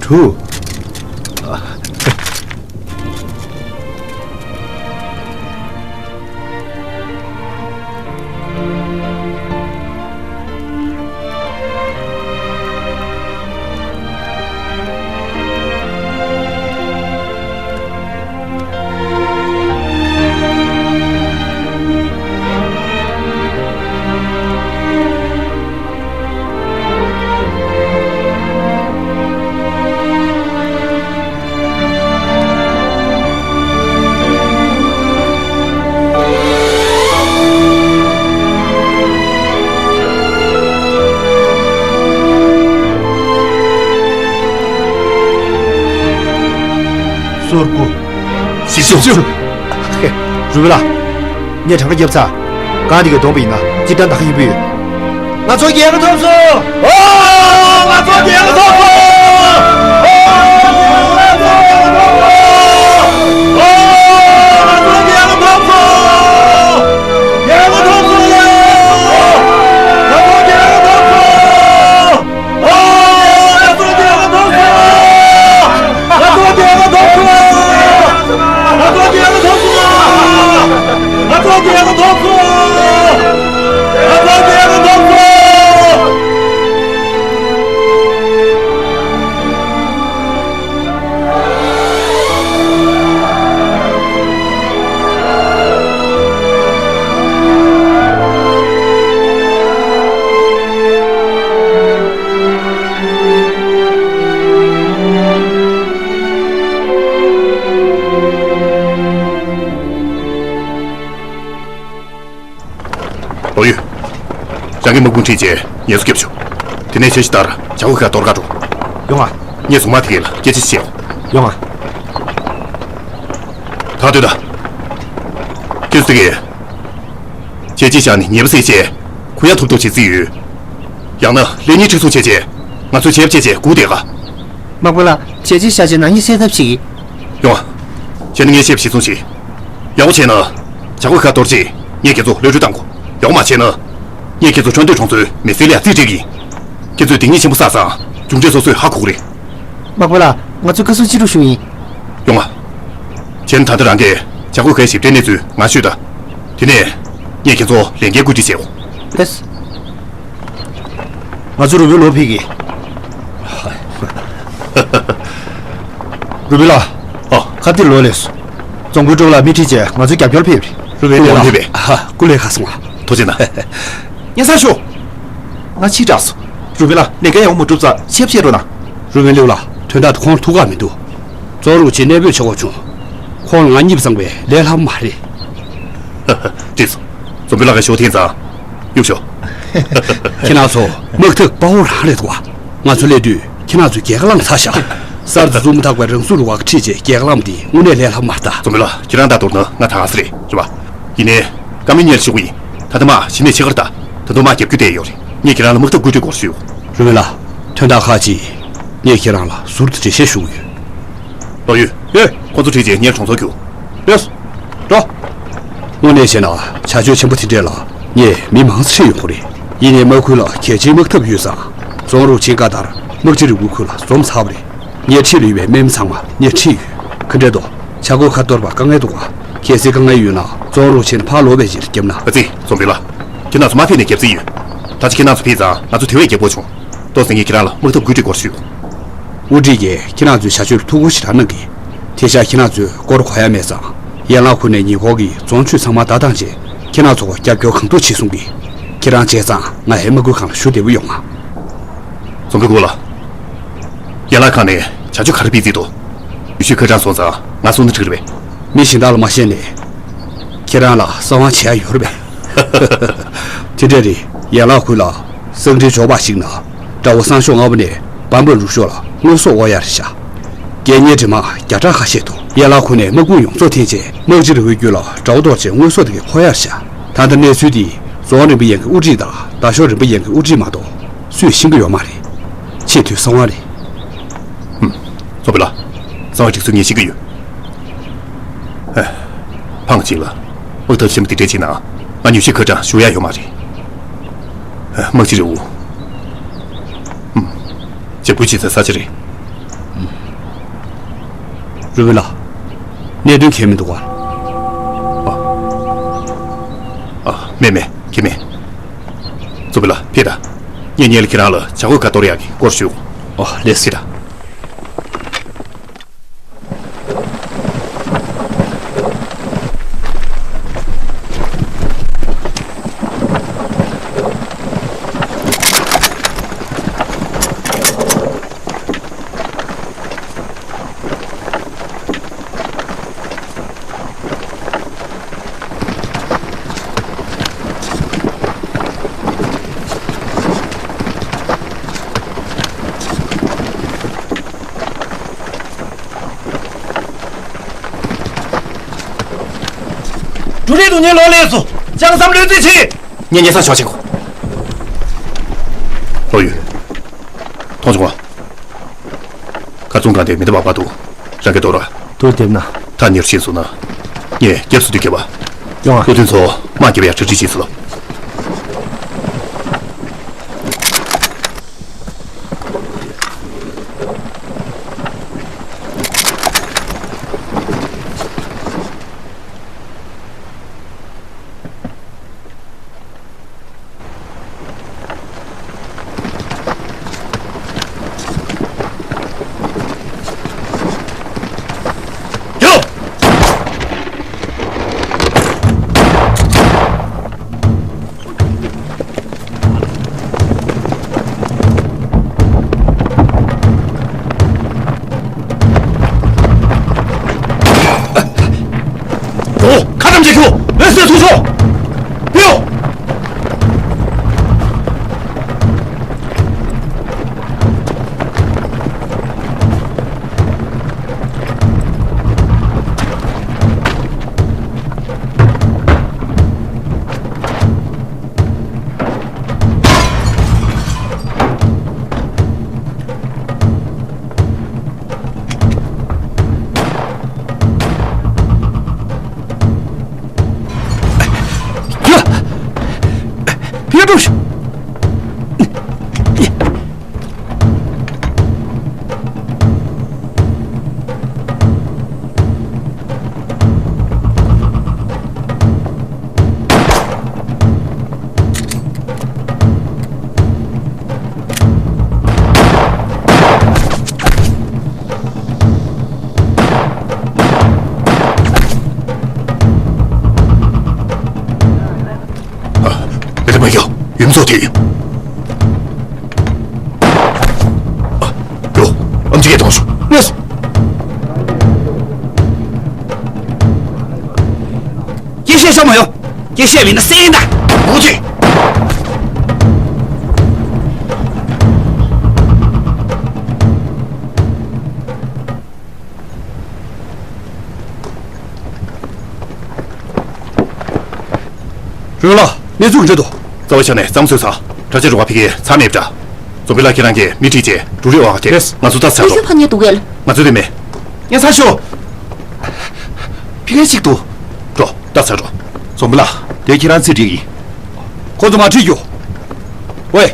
དྲུག་སོར་དགུ། བཞི་བཅུ། རུ་བི་ལ། ངས་གྲངས་ཀ་བརྒྱབ་ཚར། གང་དེ་གས་བསྡོམས་པ་ཡིན་ན་སྤྱིར་བཏང་ད་ག་ཡིན་པ་ཡོད། ང་ཚོ་རྒྱལ་ཁ་ཐོབ་སོང་། ཨོ། ང་ཚོ་རྒྱལ་ཁ་ཐོབ་སོང་། ཨོ། ང་ཚོ་རྒྱལ་ཁ་ཐོབ་སོང་། ཨོ། ང་ཚོ་རྒྱལ་ཁ་ཐོབ་སོང་། རྒྱལ་ཁ་ཐོབ་སོང་། ང་ཚོ་རྒྱལ་ཁ་ཐོབ་སོང་། ལོ་ཡུ། རང་གི་དམག་དཔུང་ཁྲིད་རྗེས་ངལ་གསོ་རྒྱབ་ཤོག་དེ་ནས་འཆར་གཞི་ལྟར་བྱ་ཁུ་ཁ་གཏོར་ག་འགྲོ། ཡོང་ང་། ངས་གཟུངས་མ་དེ་གས་ལ་སྐད་ཆ་བཤད། ཡོང་ང་། ད་ལྟོས་དང་། ཁྱེད་ཚོ་དེ་གས། བྱས་རྗེས་བཞག་ནས་ཉེས་པ་སེལ་ཆེད། ཁུ་ཡ་ཐུབ་ཐུབ་བྱེད་རྩིས་ཡོད། ཡང་ན་ལས་གཉིས་ཁྲིག་སོང་བྱས་རྗེས། ང་ཚོས་བྱས་པ་བྱས་རྗེས་སྒུག་བསྡད་ག་མག་པ་ལགས། བྱས་རྗེས་བཞག་རྗེས་ནག་ཉེས་སེལ་ཐབས་བྱེད་ཀྱི། ཡོང་ཨ། བྱས་ན་ངས་བཤད་པ་གཞིར་བཟུང་བྱེད། ཡག་པོ་བྱས་ན། བྱ་ཁུ་ཁ་གཏོར་རྗེས་ངས་ཁྱེད་ཚོ་གློད་གྲོལ་བཏང་གོ། ཡག་པོ་མ་བྱས་ན། ངས་ཁྱེད་ཚོ་ཁྲོན་སྟོད་གྲོང་ཚོའི་མི་སེར་ལ་ཡ་རྩིས་སྤྲད་ཀྱི་ཡིན། ཁྱེད་ཚོས་སྡིག་ཉེས་ཆེན་པོ་བསགས་ཙང་། མཇུག་འབྲས་སོ་སོས་ཧ་གོ་གི་རེད། མག་པ་ལགས། ང་ཚོས་བཀའ་གསུང་ཅི་སྒྲུབ་ཞུ་ཡིན། ཡོང་ཨ། བྱས་ན་ད་ལྟ་རང་གིས་བྱ་ཁུ་ཁའི་ཞིབ་ཕྲའི་གནས་ཚུལ་ང་ཤོད་དང་། དེ་ནས་ངས་ཁྱེད་ཚོ་ལས་འགན་བཀོད་སྒྲིག་བྱེད་འོ། ལགས། ང་ཚོ་རུ་བའི་ལོ་ཕེབས་ཀྱི། རུ་བི་ལགས། ཨ། ཁ་གཏད་ལོ་ལེགས་སོ། རྫོང་དཔོན་ཀྲོ་ལགས་སྨི་ཁྲིད་བྱས་ང་ཚོའི་རྒྱབ་སྐྱོར་ཕེབས་རེད། རུ་བི་ལགས། ཕེབས་པས། ཧ། སྐུ་ལས་ཁག་སོང་ང་། ཐུགས་རྗེ་གནང་། སྙན་སེང་ཞུ། ང་ཕྱིར་དྲགས་སོང་། རུ་བི་ལགས་ལས་ཀ་ཡག་མ་གྲུབ་ཙང་ཆེད་བཤད་རོགས་གནང་། རུ་བི་ལེའུ་ལགས། དོན་དག་དེ་ཁོང་ལ་ཐུག་ག་མི་འདུག་རྫོང་རོགས་ཆེན་གནས་སྤོས་བྱེད་དགོས་བྱུང་། ཁོང་ལ་ང་གཉིས་པ་ཚང་བས་ལས་སླ་པོ་མ་རེད། འགྲིག་སོང་། རྫོང་དཔོན་ལགས་ཀྱི་ཞོགས་ཐེངས་ཙང་། གཡུག་ཞོག་ཁྱེད་རང་ཚོ་དམག་འཐབ་དཔའ་བོ་རང་རེད་འདུག་བ། ང་ཚོ་སླེབས་དུས་ཁྱེད་རང་ཚོས་རྒྱལ་ཁ་བླངས་ཚར་ཤག་གསར་དུ་བཙུགས་མ་ཐག་པའི་རང་སྲུང་རུ་ཁག་ཁྲིད་བྱས་རྒྱལ་ཁ་བླངས་པ་འདི་དངོས་གནས་ལས་སླ་པོ་མ་རེད་ད། རྫོང་དཔོན་ལགས། ཁྱེད་རང་ལྟ་མདོར་ན་ང་ད་ག་ས་རེད། རེད་བ། ཡིན་ནའི། བཀའ་མོལ་སྙན་ཞུ་གི་ཡིན། ད་ལྟ་དམག་གཞི་ནས་ཕྱེད་ཀ་རེད་ད། ད་དུང་དམག་རྒྱག་རྒྱུ་བསྡད་ཡོད་རེད། ངས་ཁྱེད་རང་ལ་དམག་འཐབ་བཀོད་སྒྲིག་སྐོར་ཞུ། རུ་མི་ལགས། དོན་དག་ཁག་ཅིག་ངས་ཁྱེད་རང་ལ་ཟུར་དུ་འགྲེལ་བཤད་ཞུ་གི་ཡོད། ལོ་ཡུ། ཡོད། ཁོ་ཚོ་ཁྲིད་རྗེས་ངའི་གྲོང་ཚོར་རྒྱུགས། ཡོད། འགྲོ། དངོས་གནས་བཤད་ན་བྱ་སྤྱོད་ཆེན་པོ་དེ་འདྲས་ལ་ངས་མི་མང་ཙམ་ཁྲིད་ཡོང་གི་རེད། ཡིན་ནའི་དམག་ཁུལ་ལ་གལ་ཆེའི་དམག་འཐབ་ཡོད་ཙང་། རྫོང་རོགས་ཆེན་བཀའ་ལྟར་དམག་སྤྱི་རེ་དགུའི་ཁུལ་ལ་འཛོམས་ཚར་བ་རེད། ངས་ཁྲིད་ལ་ཡོད་པའི་དམག་མི་ཚང་མ་ངས་ཁྲིད་ཡོད། ག་འདྲས་འདུག་བྱ་སྒོ་ཁ་གཏོར་བ་དཀའ་ངལ་འདུག་ག་གལ་སྲིད་དཀའ་ངལ་ཡོད་ན་རྫོང་རོགས་ཆེན་ཕར་ལོག་པའི་རྗེས་ལ་བརྒྱབ་ན། ཨ་ཙི། རྫོང་དཔོན་ལགས། ཁྱེད་རྣམ་ཚོ་མ་ཕེབས་ནས་རྒྱབ་རྩིས་ཡོད། ད་ཆ་ཁྱེད་རྣམ་ཚོ་ཕེབས་ཙང་ང་ཚོ་དེ་བས་རྒྱབ་དགོས་བྱུང་། ཏོག་ཙམ་ངས་ཁྱེད་རང་ལ་དམག་འཐབ་བཀོད་སྒྲིག་སྐོར་ཞུ། དབུ་ཁྲིད་ཀྱིས་ཁྱེད་རང་ཚོའི་བྱ་སྤྱོད་ལ་ཐུགས་ཁུར་ཞེ་དྲག་གནང་གི། དེང་སང་ཁྱེད་རང་ཚོས་སྐོར་གོ་ཡ་མེད་ཙང་། ཡན་ལག་ཁུལ་ནས་ཉེ་འཁོར་གྱི་རྫོང་ཆུས་ཚང་མ་བརྡ་བཏང་རྗེས། ཁྱེད་རང་ཚོར་རྒྱབ་སྐྱོར་གང་ཐུབ་བྱེད་གསུང་གི། ཁྱེད་རང་བྱས་ཙང་ང་ཧེ་དམག་ཁུལ་ཁང་ལ་ཞུ་བདེ་པོ་ཡོང་ང་། རྫོང་དཔོན་སྐུ་ལ། ཡན་ལག་ཁང་ནས་བྱ་སྤྱོད་ག་རེ་སྤེལ་རྩིས་འདུག་ཡུལ་ཤུལ་ཁ་གྲངས་སོང་ཙང་ང་སོང་ན་འགྲིག་རེད་པས། མི་གཞན་དག་ལ་མ་བཤད་ནས། ཁྱེད་རང་ལ་གསང་བ་བྱེད་ཡ་ཡོད་རེད་པས། དེ་འདྲ་རེད། ཡན་ལག་ཁུལ་ལ་གསང་འཕྲིན་འབྱོར་པ་ཞིག་ན། དགྲ་བོ་སང་ཞོགས་སྔ་པོ་ནས་བམ་པ་རུ་ཤོག་ལ་དངོས་ཟོག་དབོར་ཡ་རེད་ཤག་རྒྱལ་གཉེར་འདྲེ་དམག་བརྒྱ་ཕྲག་ཁ་ཤས་འདུག་ཡན་ལག་ཁུལ་ནས་དམག་དཔུང་ཡོངས་རྫོགས་འཐེན་རྗེས་དམག་སྤྱི་རི་བོའི་རྒྱུད་ལ་དགྲ་བོ་གཏོར་རྗེས་དངོས་ཟོག་དེ་གས་འཕོ་ཡ་རེད་ཤག་ད་ལྟ་གནས་ཚུལ་འདི་རྫོང་རིམ་པ་ཡན་གྱི་དབུ་ཁྲིད་དང་རྡ་ཤོག་རིམ་པ་ཡན་གྱི་དབུ་ཁྲིད་མ་གཏོགས་སུས་ཤེས་ཀྱི་ཡོད་མ་རེད། ཆེས་མཐོའི་གསང་བ་རེད། ཧུམ། ཙོང་པི་ལགས། གསང་བ་སྒྲིག་སྲོལ་ངས་ཤེས་ཀྱི་ཡོད། ཨེ། ཕངས་ཅིག་ལ། དམག་འཐབ་ཆེན་པོ་འདི་འདྲ་བྱས་ན་ང་ཉུལ་ཞིག་ཁ་གྲངས་ཞུ་ཡ་ཡོད་མ་རེད། ཨེ། དམག་སྤྱི་རི་བོ། ཧུམ། འཇབ་རྒོལ་བྱེད་སའི་ས་ཆ་རེད། རུ་བི་ལགས། གནད་དོན་གལ་མི་འདུག་ག་ཨ། ཨ། མེད་མེད། གལ་མེད། ཙོང་པི་ལགས་ཕེབས་དང་། ངས་སྔོན་ལ་ཁྱེད་རང་ལ་བྱ་རྒོད་ག་གཏོར་ཡག་གི་སྐོར་ཞུ། ཨོ་ལགས་སོ། ཕེབས་དང་། འབྲུ་རིགས་དུ་ཉེ་ལོ་ལས་སུ་ལྕང་ཟམ་ལུས་རྩིས་ཆེ། ངས་ཉེ་ས་ཞོག་ཆེ་གོ། ལོ་ཡོད། མཐོང་བྱུང་བ། གར་སོང་གང་དེ་མི་འདི་བག་པ་འདུག་རང་གི་རྡོ་ར། དུར་འདེབས་ན། ཐག་ཉེར་ཤེས་སོང་ན། ངས་རྒྱབ་སུ་དུས་རྒྱབ་པ། ཡོང་ཨ། བློ་མཐུན་ཚོ་དམག་རྒྱབ་ཡ་གྲ་སྒྲིག་བྱེད་ཟེར་ལོ། འགྲོ། ཁ་ཐམ་བྱེད་ཁྱོ། འོད་ཟེར་ཐུག་ཤོག་ཕིའོ། ཨ། མི་དེ་མ་ཡོང་། ཡུམ་ཚོ་དེ་ཡིན། ཨ། ཡོ། ཨམ་ཆི་གེ་གཏོང་ཤོག་ལོས། སྐྱེ་ཤེས་ཤོག་མ་ཡོང་། སྐྱེ་ཤེས་མིན་ན་སེང་ད། འོ་དེ། རུ་ལགས། གནས་ཚུལ་འདྲ་འདུག་རྩ་བ་ཆ་ནས་གཙང་བཟོས་ཚར། གྲྭ་ཆས་རུ་ཁག་ཕ་གིར་ཚར་མེད་པ་འདྲ། ཙོང་པི་ལགས་ཁྱེད་རང་གིས་མི་ཁྲིད་བྱས་འབྲུ་རིགས་དབོར་ག་ཐད། ལགས། ང་ཚོ་ལྟ་ཚར་འགྲོ། ཕ་ཉེ་འདུག་གས། ང་ཚོ་དེ་མེད། ངས་ཚར་ཤོག་ཕ་གིར་གཅིག་འདུག་འགྲོ། ལྟ་ཚར་འགྲོ། ཙོང་པི་ལགས། དེ་ཁྱེད་རང་ཚེ་སྒྲིག་ཡིན། ཁོ་ཚོ་མ་ཁྲིད་རྒྱུ། ཝེ།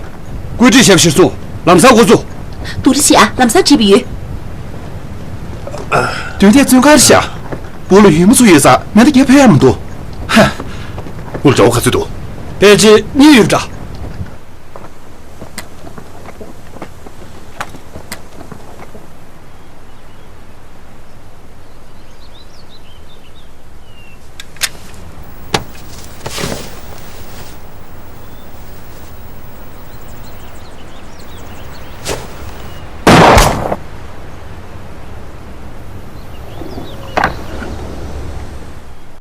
བཀོད་སྒྲིག་ཞབས་ཕྱིར་སོང་། ལམ་སང་འགོ་བཙུགས། དུ་རི་ཆི་ཨ། ལམ་སང་བྲིས་པ་ཡོད། དོན་དེ་བཙོན་ཁང་རེད་ཤག་སྦུག་ལ་ཡུལ་མི་ཚོ་ཡོད་ས་མེ་མདའ་རྒྱབ་ཕོད་ཡ་མི་འདུག་ཧ། སྦུག་ལ་དགྲ་བོ་ག་ཚོད་འདུག་དཔེ་ཆ་གཉིས་ཡོད་འདྲ།